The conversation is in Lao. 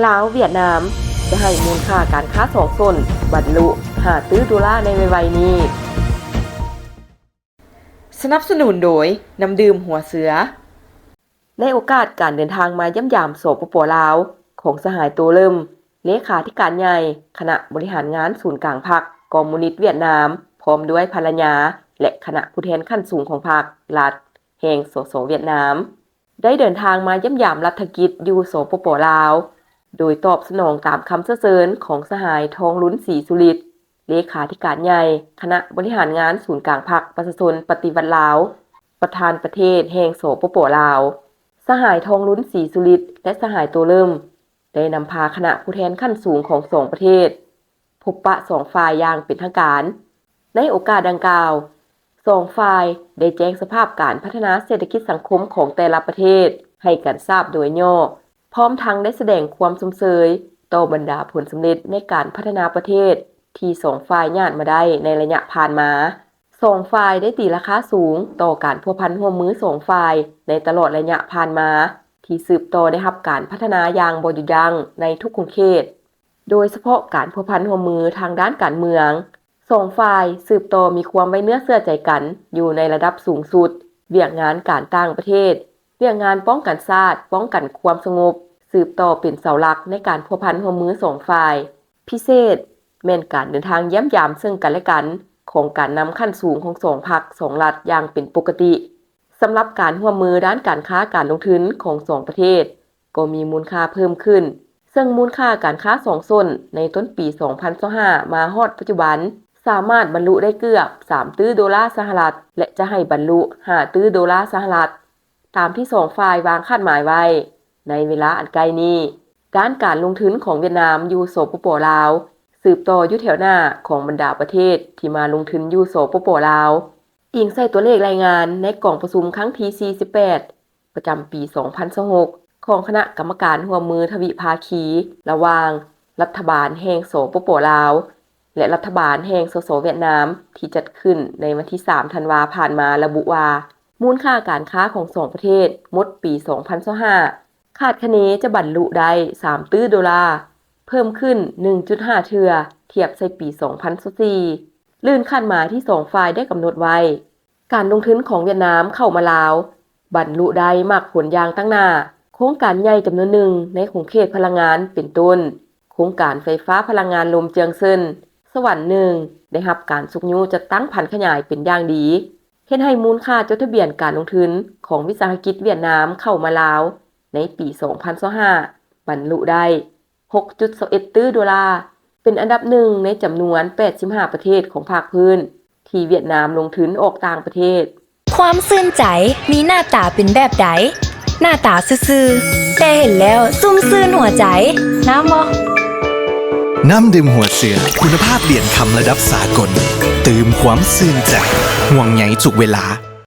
ລາວ-ຫວຽດນາມ ຈະໃຫ້ມູນຄ່າການຄ້າສອງຊົນບັນລຸຫ້າຕື້ໂດລາໃນໄວໆນີ້. ສະໜັບສະໜູນໂດຍ ນ້ຳດື່ມຫົວເສືອ. ໃນໂອກາດການເດີນທາງມາຢ້ຽມຢາມ ສປປ ລາວ ຂອງສະຫາຍ ໂຕເລີມ ເລຂາທິການໃຫຍ່ຄະນະບໍລິຫານງານສູນກາງພັກຄອມມູນິດຫວຽດນາມ ພ້ອມດ້ວຍພັນລະຍາ ແລະ ຄະນະຜູ້ແທນຂັ້ນສູງຂອງພັກ, ລັດ, ແຫ່ງ ສສ ຫວຽດນາມ ໄດ້ເດີນທາງມາຢ້ຽມຢາມລັດຖະກິດຢູ່ ສປປ ລາວ ໂດຍຕອບສະໜອງຕາມຄຳເຊື້ອເຊີນຂອງສະຫາຍ ທອງລຸນ ສີສຸລິດ ເລຂາທິການໃຫຍ່ຄະນະບໍລິຫານງານສູນກາງພັກປະຊາຊົນປະຕິວັດລາວ ປະທານປະເທດແຫ່ງ ສປປ ລາວ. ສະຫາຍ ທອງລຸນ ສີສຸລິດ ແລະ ສະຫາຍ ໂຕເລີມ ໄດ້ນຳພາຄະນະຜູ້ແທນຂັ້ນສູງຂອງສອງປະເທດ ພົບປະສອງຝ່າຍຢ່າງເປັນທາງການ. ໃນໂອກາດດັ່ງກ່າວ, ສອງຝ່າຍໄດ້ແຈ້ງສະພາບການພັດທະນາເສດຖະກິດສັງຄົມຂອງແຕ່ລະປະເທດໃຫ້ກັນຊາບໂດຍຫຍໍ້, ພ້ອມທັງໄດ້ສະແດງຄວາມຊົມເຊີຍຕໍ່ບັນດາຜົນສຳເລັດໃນການພັດທະນາປະເທດທີ່ສອງຝ່າຍຍາດມາໄດ້ໃນໄລຍະຜ່ານມາ. ສອງຝ່າຍໄດ້ຕີລາຄາສູງຕໍ່ການພົວພັນຮ່ວມມືສອງຝ່າຍໃນຕະຫຼອດໄລຍະຜ່ານມາ ທີ່ສືບຕໍ່ໄດ້ຮັບການພັດທະນາຢ່າງບໍ່ຢຸດຢັ້ງໃນທຸກຂົງເຂດ, ໂດຍສະເພາະການພົວພັນຮ່ວມມືທາງດ້ານການເມືອງ. ສອງຝ່າຍສືບຕໍ່ມີຄວາມໄວ້ເນື້ອເຊື່ອໃຈກັນຢູ່ໃນລະດັບສູງສຸດ, ວຽກງານການຕ່າງປະເທດ, ວຽກງານປ້ອງກັນຊາດ, ປ້ອງກັນຄວາມສະຫງົບ ສືບຕໍ່ເປັນເສົາຫຼັກໃນການພົວພັນຮ່ວມມືສອງຝ່າຍ. ພິເສດແມ່ນການເດີນທາງຢ້ຽມຢາມເຊິ່ງກັນແລະກັນຂອງການນຳຂັ້ນສູງຂອງສອງພັກສອງລັດຢ່າງເປັນປົກກະຕິ. ສຳລັບການຮ່ວມມືດ້ານການຄ້າການລົງທຶນຂອງສອງປະເທດກໍມີມູນຄ່າເພີ່ມຂຶ້ນ, ເຊິ່ງມູນຄ່າການຄ້າສອງຊົນໃນຕົ້ນປີສອງພັນຊາວຫ້າມາຮອດປັດຈຸບັນ ສາມາດບັນລຸໄດ້ເກືອບສາມຕື້ໂດລາສະຫະລັດ ແລະ ຈະໃຫ້ບັນລຸຫ້າຕື້ໂດລາສະຫະລັດ ຕາມທີ່ສອງຝ່າຍວາງຄາດໝາຍໄວ້ໃນເວລາອັນໃກ້ນີ້. ດ້ານການລົງທຶນຂອງຫວຽດນາມຢູ່ ສປປ ລາວ ສືບຕໍ່ຢູ່ແຖວໜ້າຂອງບັນດາປະເທດທີ່ມາລົງທຶນຢູ່ ສປປ ລາວ, ອີງໃສ່ຕົວເລກລາຍງານໃນກອງປະຊຸມຄັ້ງທີສີ່ສິບແປດ ປະຈຳປີສອງພັນຊາວຫົກ ຂອງຄະນະກຳມະການຮ່ວມມືທະວິພາຄີ ລະຫວ່າງລັດຖະບານແຫ່ງ ສປປ ລາວ ແລະ ລັດຖະບານແຫ່ງ ສສ ຫວຽດນາມ ທີ່ຈັດຂຶ້ນໃນວັນທີສາມທັນວາຜ່ານມາ ລະບຸວ່າ ມູນຄ່າການຄ້າຂອງສອງປະເທດໝົດປີສອງພັນຊາວຫ້າ ຄາດຄະເນຈະບັນລຸໄດ້ສາມຕື້ໂດລາ, ເພີ່ມຂຶ້ນໜຶ່ງຈຸດຫ້າເທື່ອ ທຽບໃສ່ປີສອງພັນຊາວສີ່ ລື່ນຄາດໝາຍທີ່ສອງຝ່າຍໄດ້ກຳນົດໄວ້. ການລົງທຶນຂອງຫວຽດນາມເຂົ້າມາລາວ ບັນລຸໄດ້ໝາກຜົນຢ່າງຕັ້ງໜ້າ. ໂຄງການໃຫຍ່ຈຳນວນໜຶ່ງໃນຂົງເຂດພະລັງງານເປັນຕົ້ນ ໂຄງການໄຟຟ້າພະລັງງານລົມເຈືອງເຊິນ ສະຫວັນໜຶ່ງ ໄດ້ຮັບການຊຸກຍູ້ຈັດຕັ້ງຜັນຂະຫຍາຍເປັນຢ່າງດີ, ເຮັດໃຫ້ມູນຄ່າຈົດທະບຽນການລົງທຶນຂອງວິສາຫະກິດຫວຽດນາມເຂົ້າມາລາວໃນປີສອງພັນຊາວຫ້າ ບັນລຸໄດ້ ຫົກຈຸດຊາວເອັດຕື້ໂດລາ, ເປັນອັນດັບໜຶ່ງໃນຈຳນວນແປດສິບຫ້າປະເທດຂອງພາກພື້ນ ທີ່ຫວຽດນາມລົງທຶນອອກຕ່າງປະເທດ. ຄວາມຊື່ນໃຈມີໜ້າຕາເປັນແບບໃດ? ໜ້າຕາຊື່ໆ ແຕ່ເຫັນແລ້ວຊຸ່ມຊື່ນຫົວໃຈ. ງາມບໍ່? ນ້ຳດື່ມຫົວເສືອ ຄຸນນະພາບຫຼຽນຄຳລະດັບສາກົນ ຕື່ມຄວາມຊື່ນໃຈ ຫ່ວງໃຍທຸກເວລາ.